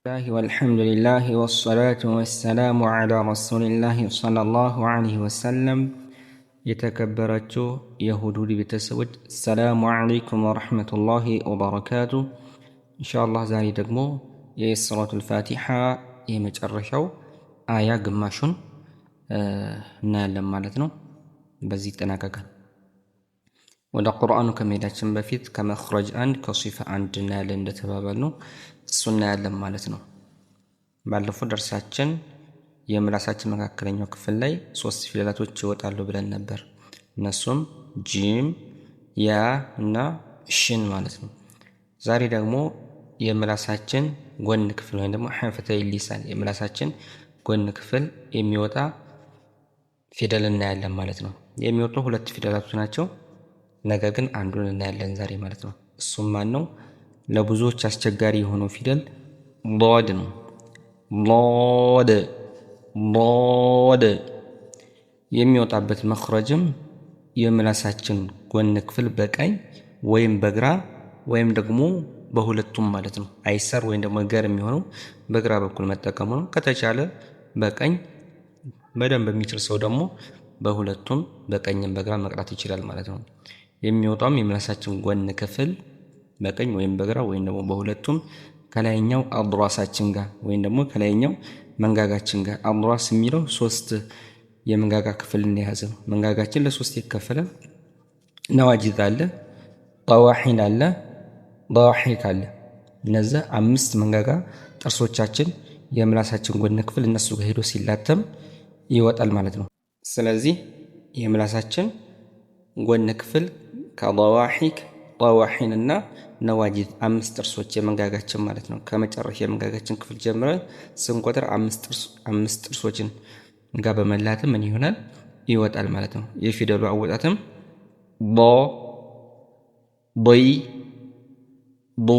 والحمد لله والصلاة والسلام على رسول الله صلى الله عليه وسلم። የተከበራችሁ የሁዱድ ቤተሰቦች፣ السلام عليكم ورحمة الله وبركاته። ኢንሻአላህ ዛሬ ደግሞ የሱረቱል ፋቲሓ የመጨረሻው አያ ግማሹን እናያለን ማለት ነው። በዚህ ይጠናቀቃል። ወደ ቁርአኑ ከመሄዳችን በፊት ከመኽረጅ አንድ፣ ከሲፋ አንድ እናያለን እንደተባባል ነው፣ እሱ እናያለን ማለት ነው። ባለፈው ደርሳችን የምላሳችን መካከለኛው ክፍል ላይ ሶስት ፊደላቶች ይወጣሉ ብለን ነበር። እነሱም ጂም፣ ያ እና ሽን ማለት ነው። ዛሬ ደግሞ የምላሳችን ጎን ክፍል ወይም ደግሞ حافتي اللسان የምላሳችን ጎን ክፍል የሚወጣ ፊደል እናያለን ማለት ነው። የሚወጡ ሁለት ፊደላቶች ናቸው። ነገር ግን አንዱን እናያለን ዛሬ ማለት ነው። እሱም ማን ነው? ለብዙዎች አስቸጋሪ የሆነው ፊደል ዷድ ነው። ዷድ፣ ዷድ የሚወጣበት መኽረጅም የምላሳችን ጎን ክፍል በቀኝ ወይም በግራ ወይም ደግሞ በሁለቱም ማለት ነው። አይሰር ወይም ደግሞ ገር የሚሆነው በግራ በኩል መጠቀሙ ነው። ከተቻለ በቀኝ፣ በደንብ የሚችል ሰው ደግሞ በሁለቱም በቀኝም በግራ መቅራት ይችላል ማለት ነው። የሚወጣውም የምላሳችን ጎን ክፍል በቀኝ ወይም በግራ ወይም ደግሞ በሁለቱም ከላይኛው አድራሳችን ጋር ወይም ደግሞ ከላይኛው መንጋጋችን ጋር። أضراس የሚለው ሶስት የመንጋጋ ክፍልን የያዘ ነው። መንጋጋችን ለሶስት ይከፈላል። نواجذ አለ፣ طواحين አለ፣ ضواحك አለ። እነዚህ አምስት መንጋጋ ጥርሶቻችን የምላሳችን ጎን ክፍል እነሱ ጋር ሄዶ ሲላተም ይወጣል ማለት ነው። ስለዚህ የምላሳችን ጎን ክፍል ከ ضواحك፣ طواحين እና نواجذ አምስት ጥርሶች የመንጋጋችን ማለት ነው። ከመጨረሻ የመንጋጋችን ክፍል ጀምረን ስንቆጥር አምስት ጥርሶችን ጋር በመላተም ምን ይሆናል? ይወጣል ማለት ነው። የፊደሉ አወጣትም ዶ፣ ዶይ፣ ዱ፣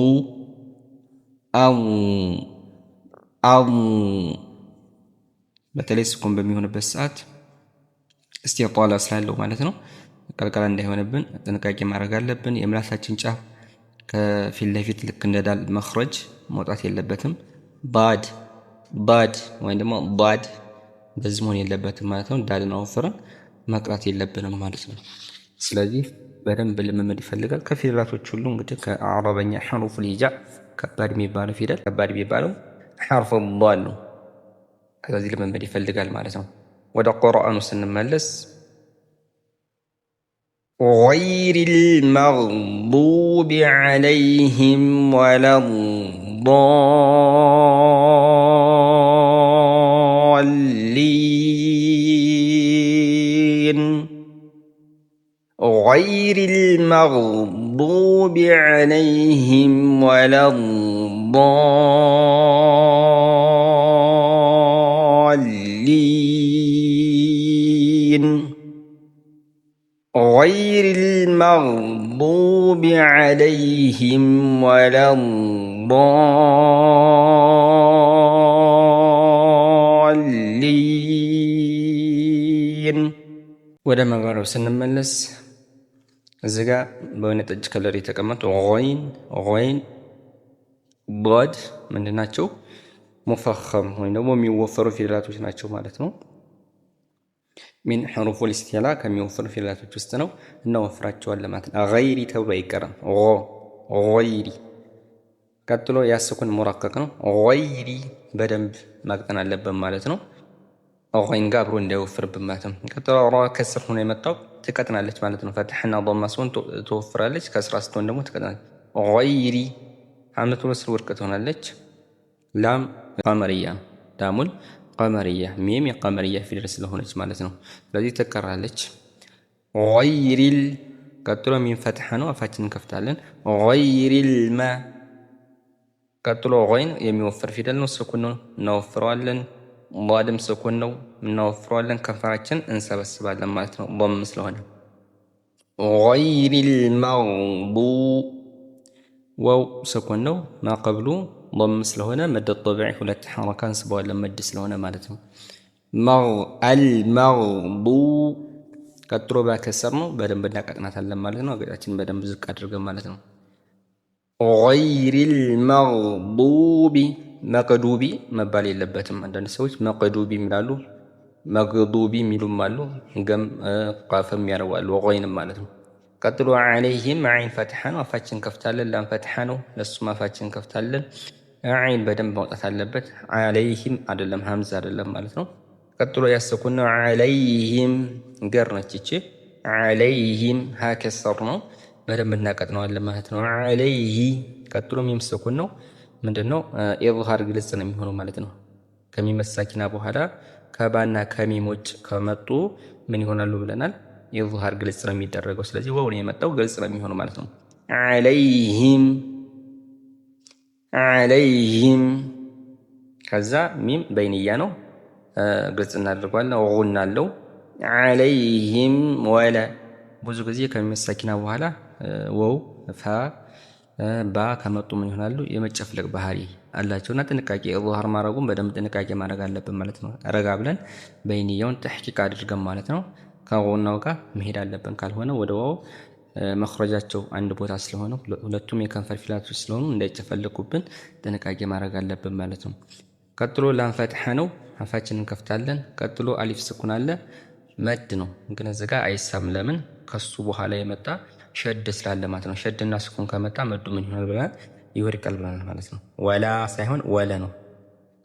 አው፣ አው። በተለይ سكون በሚሆንበት ሰዓት استطالة ስላለው ማለት ነው። ቀልቀላ እንዳይሆንብን ጥንቃቄ ማድረግ አለብን። የምላሳችን ጫፍ ከፊት ለፊት ልክ እንደ ዳል መኽረጅ መውጣት የለበትም። ባድ፣ ባድ ወይም ደግሞ ባድ እንደዚህ መሆን የለበትም ማለት ነው። ዳልን አወፍረን መቅራት የለብንም ማለት ነው። ስለዚህ በደንብ ልምምድ ይፈልጋል። ከፊደላቶች ሁሉ እንግዲህ ከአረበኛ حروف الهجاء ከባድ የሚባለው ፊደል ከባድ የሚባለው حرف ضاد ነው። ስለዚህ ልምምድ ይፈልጋል ማለት ነው። ወደ ቁርአኑ ስንመለስ غير المغضوب عليهم ولا الضالين، غير المغضوب عليهم ولا الضالين، غير المغضوب عليهم ولا الضالين። ወደ መግባቢያው ስንመለስ እዚህ ጋ በወይነ ጠጅ color የተቀመጡ غين፣ غين፣ ضاد ምንድን ናቸው? مفخم ወይም ደግሞ የሚወፈሩ ፊደላቶች ናቸው ማለት ነው። من حروف الاستعلاء ከሚወፈሩ ፊደላቶች ውስጥ ነው። እናወፍራቸዋለን ማለት ነው። غير ተብሎ አይቀርም። غير። ቀጥሎ ያ سكون مرقق ነው። غير በደንብ ማቅጠን አለብን ማለት ነው። غين ጋር አብሮ እንዳይወፍርብን ማለት ነው። ቀጥሎ را كسر ሆኖ የመጣው ትቀጥናለች ማለት ነው። فتحة ና ضمة ሲሆን ትወፍራለች፣ كسرة ስትሆን ደግሞ ትቀጥናለች። غير همزة الوصل ውድቅ ትሆናለች። لام قمرية፣ لام القمرية፣ ميم የ قمرية ፊደል ስለሆነች ማለት ነው። ስለዚህ ትቀራለች። غير ال ቀጥሎ ميم فتحة ነው። አፋችንን እንከፍታለን። غير الم ቀጥሎ غين የሚወፍር ፊደል ነው። سكون ነው፣ እናወፍረዋለን። ضاد ም سكون ነው፣ እናወፍረዋለን። ከንፈራችን እንሰበስባለን ማለት ነው። ضم ስለሆነ غير المغضو واو سكون ነው። ما قبله ضم ስለሆነ مد طبيعي ሁለት حركة እንስበዋለን مد ስለሆነ ማለት ነው። المغضو ቀጥሎ باء كسر ነው። በደንብ እናቀጥናታለን ማለት ነው። አገጫችን በደንብ ዝቅ አድርገን ማለት ነው። غير المغضوب መቅዱቢ መባል የለበትም። አንዳንድ ሰዎች መቅዱቢ የሚላሉ መግዱቢ የሚሉም አሉ። ገም ቃፍም ያደርጓሉ ወይንም ማለት ነው። ቀጥሎ ዓለይሂም ዓይን ፈትሐ ነው፣ አፋችን ከፍታለን። ላም ፈትሐ ነው፣ ለሱም አፋችን ከፍታለን። ዓይን በደንብ መውጣት አለበት። ዓለይሂም አይደለም ሀምዛ አይደለም ማለት ነው። ቀጥሎ ያሰኩን ነው። ዓለይሂም ገር ነች ይቺ። ዓለይሂም ሀ ከሰር ነው፣ በደንብ እናቀጥነዋለን ማለት ነው። ዓለይሂ ቀጥሎ ሚም ስኩን ነው። ምንድን ነው ኢዝሃር ግልጽ ነው የሚሆነው ማለት ነው። ከሚም ሳኪና በኋላ ከባና ከሚም ውጭ ከመጡ ምን ይሆናሉ ብለናል? ኢዝሃር ግልጽ ነው የሚደረገው። ስለዚህ ወው ነው የመጣው ግልጽ ነው የሚሆነው ማለት ነው። ዓለይሂም ዓለይሂም ከዛ ሚም በይንያ ነው ግልጽ እናደርገዋለን። ጉና አለው። ዓለይሂም ወለ ብዙ ጊዜ ከሚም ሳኪና በኋላ ወው ፋ ባ ከመጡ ምን ይሆናሉ? የመጨፍለቅ ባህሪ አላቸውና ጥንቃቄ ኢዝሃር ማድረጉን በደንብ ጥንቃቄ ማድረግ አለብን ማለት ነው። ረጋ ብለን በይንያውን ተሕቂቅ አድርገን ማለት ነው ከጎናው ጋር መሄድ አለብን። ካልሆነ ወደ ዋው መኽረጃቸው አንድ ቦታ ስለሆነ ሁለቱም የከንፈር ፊደላቶች ስለሆኑ እንዳይጨፈልቁብን ጥንቃቄ ማድረግ አለብን ማለት ነው። ቀጥሎ ላም ፈትሐ ነው፣ አፋችንን እንከፍታለን። ቀጥሎ አሊፍ ስኩን አለ፣ መድ ነው ግን እዚህ ጋር አይሳብም። ለምን? ከሱ በኋላ የመጣ ሸድ ስላለ ማለት ነው። ሸድና ስኩን ከመጣ መዱ ምን ይሆናል ብለናል? ይወድቃል ብለናል ማለት ነው። ወላ ሳይሆን ወለ ነው።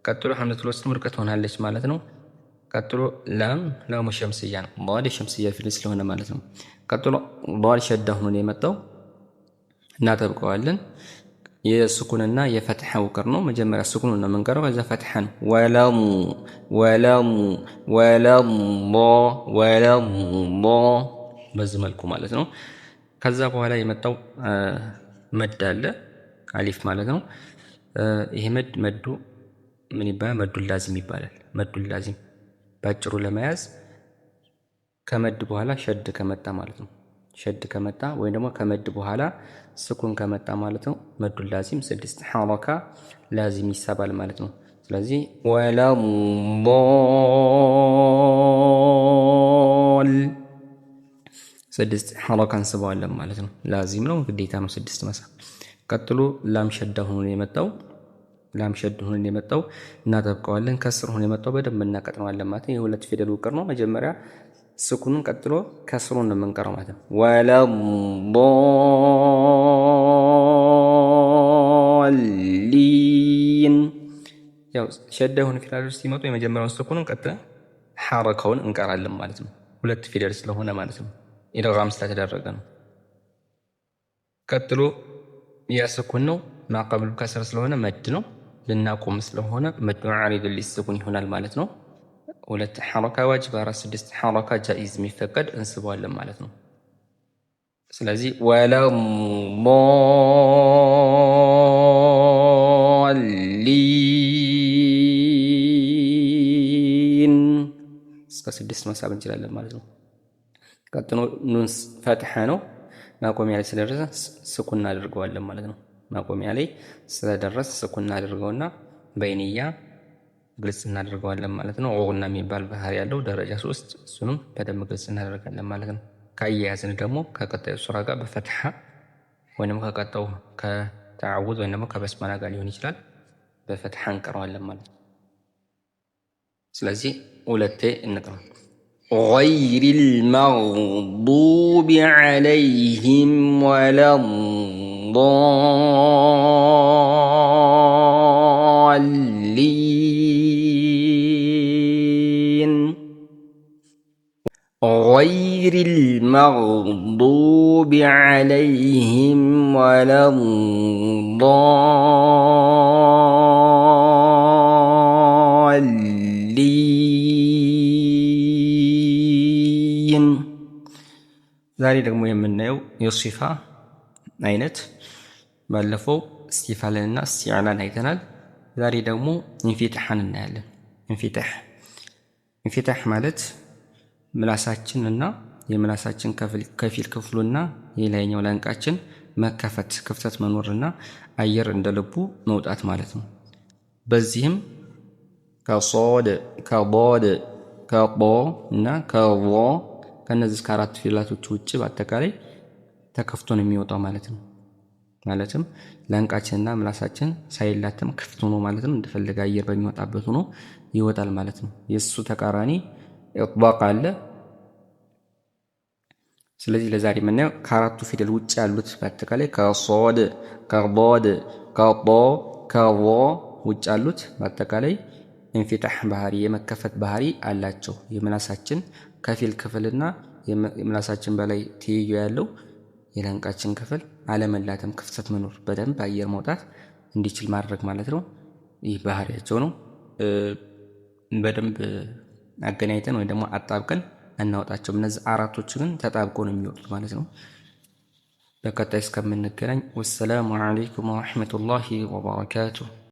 ቀጥሎ ሐምዘቱል ወስል ውድቀት ሆናለች ማለት ነው። ቀጥሎ ላም ላሙ ሸምስያ ነው። ዷድ ሸምስያ ፊደል ስለሆነ ማለት ነው። ቀጥሎ ዷድ ሸዳ ሆኖ ነው የመጣው፣ እናጠብቀዋለን። የስኩንና የፈትሐ ውቅር ነው። መጀመሪያ ስኩኑን ነው የምንቀረው፣ ከዛ ፈትሐ ነው። ወለም ወለም ወለም ወለም በዚህ መልኩ ማለት ነው። ከዛ በኋላ የመጣው መድ አለ አሊፍ ማለት ነው። ይሄ መድ መዱ ምን ይባላል? መዱ ላዚም ይባላል። መዱ ላዚም ባጭሩ ለመያዝ ከመድ በኋላ ሸድ ከመጣ ማለት ነው። ሸድ ከመጣ ወይም ደግሞ ከመድ በኋላ ስኩን ከመጣ ማለት ነው። መዱ ላዚም 6 ሐረካ ላዚም ይሳባል ማለት ነው። ስለዚህ ወለል 6 ሐረካ እንስበዋለን ማለት ነው። ላዚም ነው ግዴታ ነው 6 መሳብ። ቀጥሎ ላም ሸዳ ሆኖ የመጣው ላም ሸድ ሆኖ የመጣው እናጠብቀዋለን። ከስር ሆኖ የመጣው በደንብ እናቀጥነዋለን ማለት ነው። የሁለት ፊደል ውቅር ነው። መጀመሪያ ስኩኑን ቀጥሎ ከስሩን ነው የምንቀረው ማለት ነው። ወለዶሊን ያው ሸዳ የሆኑ ፊደሎች ሲመጡ የመጀመሪያውን ስኩኑን ቀጥለን ሐረካውን እንቀራለን ማለት ነው። ሁለት ፊደል ስለሆነ ማለት ነው። ኢድጋም ስለተደረገ ነው። ቀጥሎ ያ ስኩን ነው። ማቀብሉ ከስር ስለሆነ መድ ነው። ልናቆም ስለሆነ መዱ ዓሪድ ሊስኩን ይሆናል ማለት ነው። 2 ሐረካ ዋጅብ፣ 4 6 ሐረካ ጃኢዝ የሚፈቀድ እንስበዋለን ማለት ነው። ስለዚህ ወለዶሊን እስከ 6 መሳብ እንችላለን ማለት ነው። ቀጥሎ ኑን ፈትሐ ነው። ማቆሚያ ላይ ስለደረሰ ስኩን እናደርገዋለን ማለት ነው። ማቆሚያ ላይ ስለደረሰ ስኩን እናደርገውና በይንያ ግልጽ እናደርገዋለን ማለት ነው። ጉና የሚባል ባህሪ ያለው ደረጃ 3 እሱንም በደንብ ግልጽ እናደርጋለን ማለት ነው። ካያያዝን ደግሞ ከቀጣዩ ሱራ ጋር በፈትሐ ወይንም ከቀጣዩ ከተዓውዝ ወይንም ደግሞ ከበስመላ ጋር ሊሆን ይችላል በፈትሐ እንቀረዋለን ማለት ነው። ስለዚህ ሁለቴ እንቅራ። غير المغضوب عليهم ولا الضالين غير المغضوب عليهم ولا الضالين። ዛሬ ደግሞ የምናየው የሲፋ አይነት ባለፈው እስቲፋልንና እስቲዕላን አይተናል። ዛሬ ደግሞ ኢንፊታህን እናያለን። ኢንፊታህ ኢንፊታህ ማለት ምላሳችንና የምላሳችን ከፊል ክፍሉና የላይኛው ላንቃችን መከፈት ክፍተት መኖርና አየር እንደልቡ መውጣት ማለት ነው። በዚህም ከሶድ ከቦድ ከቦ እና ከቮ ከነዚህ ከአራት ፊደላቶች ውጪ በአጠቃላይ ተከፍቶ ነው የሚወጣው ማለት ነው። ማለትም ላንቃችንና ምላሳችን ሳይላተም ክፍት ሆኖ ማለት ነው፣ እንደፈለገ አየር በሚወጣበት ሆኖ ይወጣል ማለት ነው። የእሱ ተቃራኒ إطباق አለ። ስለዚህ ለዛሬ የምናየው ከአራቱ ፊደል ውጭ ያሉት በአጠቃላይ ከሶድ፣ ከዶድ፣ ከጦ፣ ከቦ ውጭ ያሉት በአጠቃላይ انفتاح ባህሪ፣ የመከፈት ባህሪ አላቸው። የምላሳችን ከፊል ክፍልና የምላሳችን በላይ ትይዩ ያለው የላንቃችን ክፍል አለመላተም፣ ክፍተት መኖር፣ በደንብ አየር መውጣት እንዲችል ማድረግ ማለት ነው። ይህ ባህሪያቸው ነው። በደንብ አገናኝተን ወይም ደግሞ አጣብቀን አናወጣቸውም። እነዚህ አራቶቹ ግን ተጣብቆ ነው የሚወጡት ማለት ነው። በቀጣይ እስከምንገናኝ والسلام عليكم ورحمة الله وبركاته።